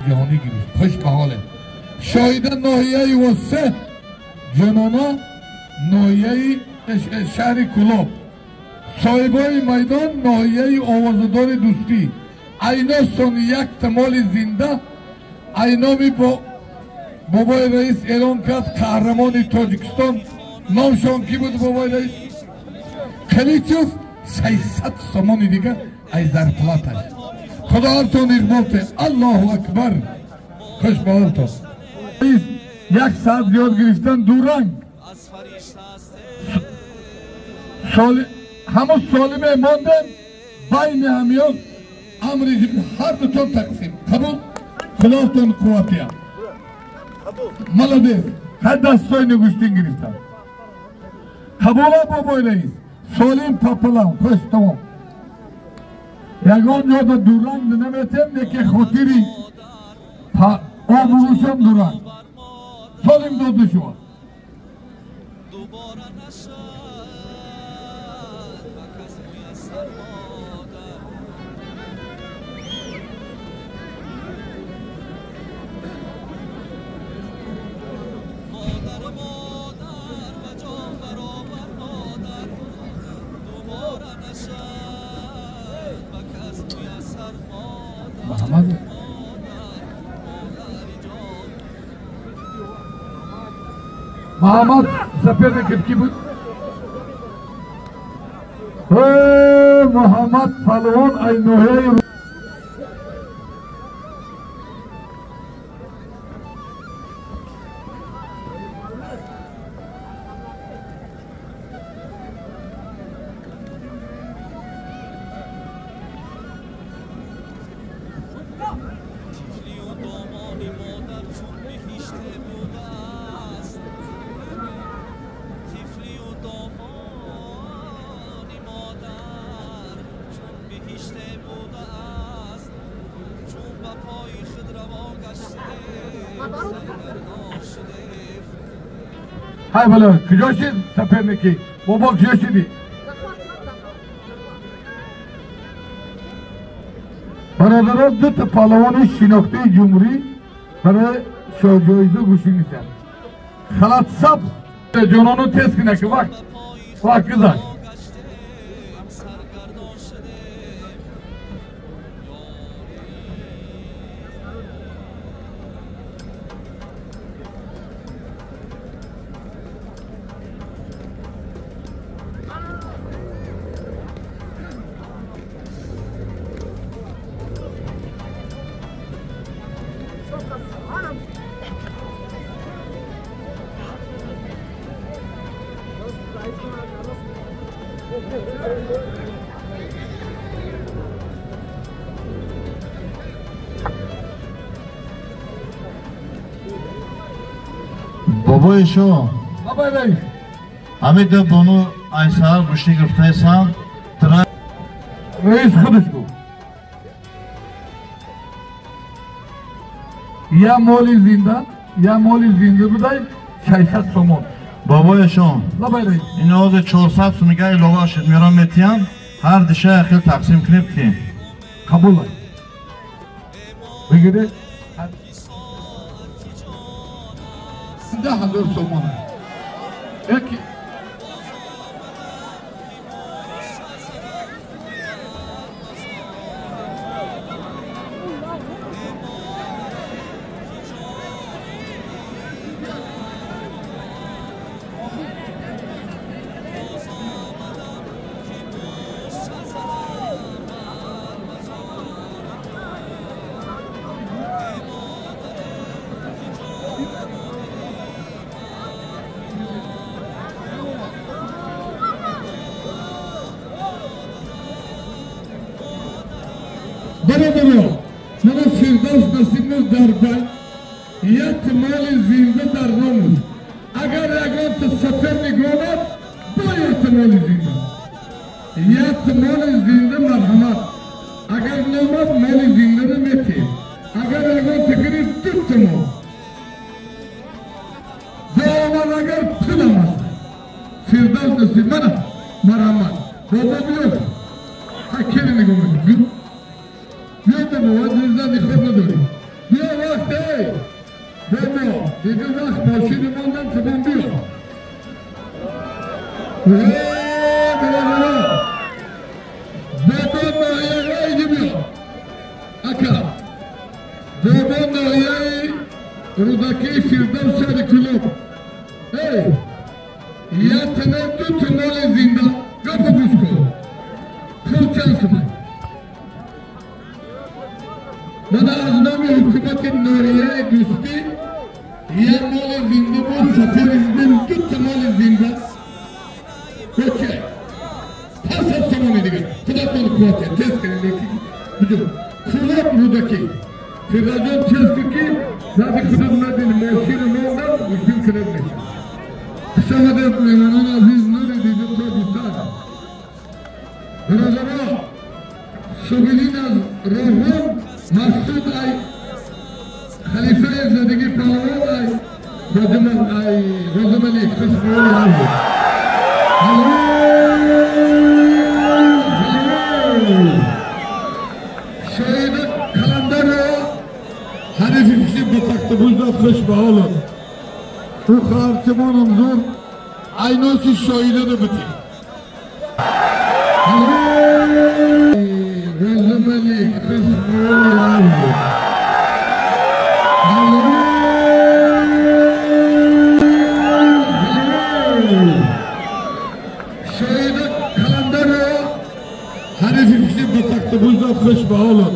ҷаҳонӣ гирифт. Хуш ба ҳоле. Шоҳида ноҳияи Восе, Ҷонона ноҳияи шаҳри Кӯлоб. Соҳибои майдон ноҳияи овозадори Дӯстӣ. Айно сони як тамоли зинда айноми бобои раис эълон кард қаҳрамони Тоҷикистон. Номшон ки буд бобои раис? Халичев 600 сомони дигар ай зарплаташ. Худо ҳартон иқбол те. Аллоҳу акбар. Хуш ба ҳолтон. Як саат зиёд гирифтан дуранг. Ҳамун солиме мондем байни ҳамиён амри ҳар дутон тақсим. Қабул? Худотон қувватия. Молодец. Ҳар дастои нигуштин гирифтам. Қабула бобои раис. Солим папалам. Хуш тамом. Ягон ҷода дуранг наметем, неки хотири обрӯшон дуранг. Солим дода шумо. Муҳаммад соперников ки буд? Муҳаммад палвон ай ноҳияи ҳай бало куҷо шид соперники? Бобо куҷо шидӣ? Бародарон, дута палавони шинохтаи ҷумҳурӣ барои шоҳҷоиза гӯшӣ мешаванд. Халат сабз ҷонону тез кина ки вақт гузашт. Бобои шо, ҳамин ду бону айсаҳар гӯштӣ гирифтаесам. Раис худаш гуфт. Я моли зинда, я моли зинда будай 600 сомон. Бобои шо, ин ҳозир 400 сумига илова шуд, мерон метиҳам, ҳар диша хел тақсим кунем ки. Қабул аст. Бигиред. 10,000 сомон. Яки бародаро, мана Фирдавс насиб дар байн як моли зинда дар номуд. Агар ягонта соперник омад, бояд моли зинда. Як моли зинда марҳамат. Агар номад, моли зиндаро метиҳем. Агар ягонта гирифт, дута мол. Боомад агар пулам аст. Фирдавс насиб мана марҳамат. Бобо биё. Ҳа кели нигоҳ мекун. бовар зани худ надорӣ. Биё вақт эй бобо, дига вақт мошини мондам худам биё. Бародарон, бобо ноҳияи биё ака, бобо ноҳияи Рӯдакии Фирдавс шаҳри Кӯлоб. Эй, як тана ду тумоли зинда, гапа гӯш кун. Пул чанд сумай? Мана аз номи ҳукумати ноҳияи Дӯстӣ як моли зинда бо сафари зинда, ду тумоли зинда. Боче 500 сомони дигар. Худатон қувват тез кунед, лекин биҷо Кӯлоб Рӯдакӣ Фирдавсҷон тез кун, ки зади худат надини мошину мондам мушкил кунад мешавад. Хуш омадед, меҳмонони азиз, нури дида тоҷистон. Бародаро, Субилин аз Роғун, Масуд ай халифаи задагӣ паҳлавон ай Ҳоҷимон ай Розималик хушболи ҳамуд. Шоида Каландаро ҳарифи киши ба тахтабуз дод, хуш ба ҳолат. Ӯ хоҳарчамонам зур айноси шоидаро битӣ. Розималик хушболи ҳамуд. Шоида Каландаро ҳарифи киши ба тахтабуз дод, хуш ба ҳолат.